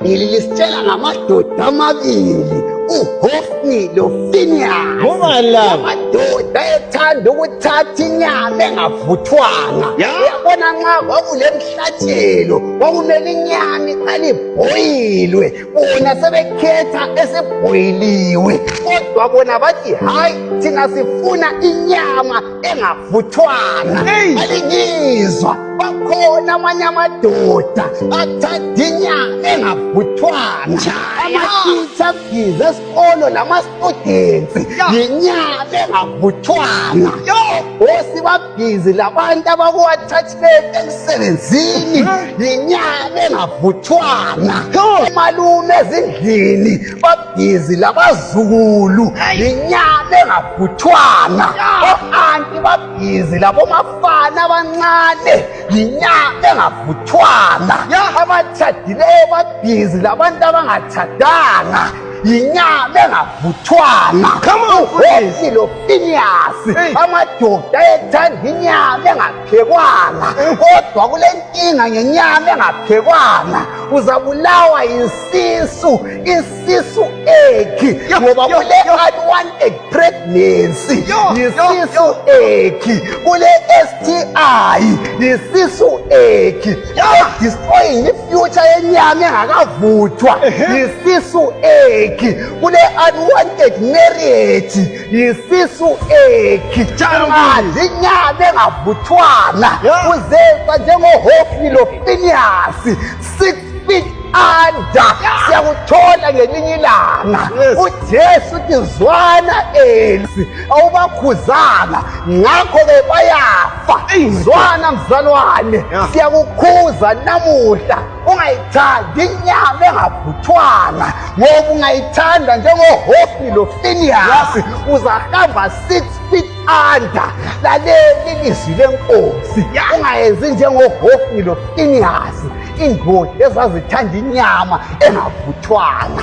IBhayibhili lisitshela ngamadoda amabili, uHofni loFiniyasi. Ngobani laba? Amadoda ethanda ukuthatha inyama engavuthwanga. Uyabona, nxa kwakulemhlatshelo kwakumele inyama iqale ibhoyilwe, bona sebekhetha esibhoyiliwe, kodwa bona bathi hayi, thina sifuna inyama engavuthwanga. Alingizwa, bakhona amanye amadoda athatha inyama engavuthwanga. Amatitsha abhizi esikolo lama-students yinyama engavuthwanga. Osi babhizi labantu abaku-attachment emsebenzini yinyama engavuthwanga. Omalume ezindlini babhizi labazukulu yinyama engavuthwanga. O-anti babhizi labomafana abancane yinyama engavuthwanga. Abatshadileyo babhizi labantu abangatshadanga yinyama engavuthwanga. Come on, uHofni loFiniyasi, amadoda ayethanda inyama engaphekwanga, kodwa kule nkinga ngenyama engaphekwanga, uzabulawa yisisu, isisu ekhi, ngoba kule unwanted pregnancy yisisu ekhi, kule STI yisisu ekhi, destroying i-future yenyama engakavuthwa yisisu ekhi, kule unwanted marriage yisisu ekhi. Ungadli inyama engavuthwanga, uzenza njengoHofni loFiniyasi, 6 feet under. Siyakuthola ngelinye ilanga. UJesu uthi, "Zwana Elsi, awubakhuzanga, ngakho-ke bayafa." Zwana mzalwane, siyakukhuza namuhla, ungayithandi inyama engavuthwanga, ngoba ungayithanda njengoHofni loFiniyasi uzahamba 6 feet under. Laleli ilizwi lenkosi, ungayenzi njengoHofni loFiniyasi, indoda ezazithanda inyama engavuthwanga.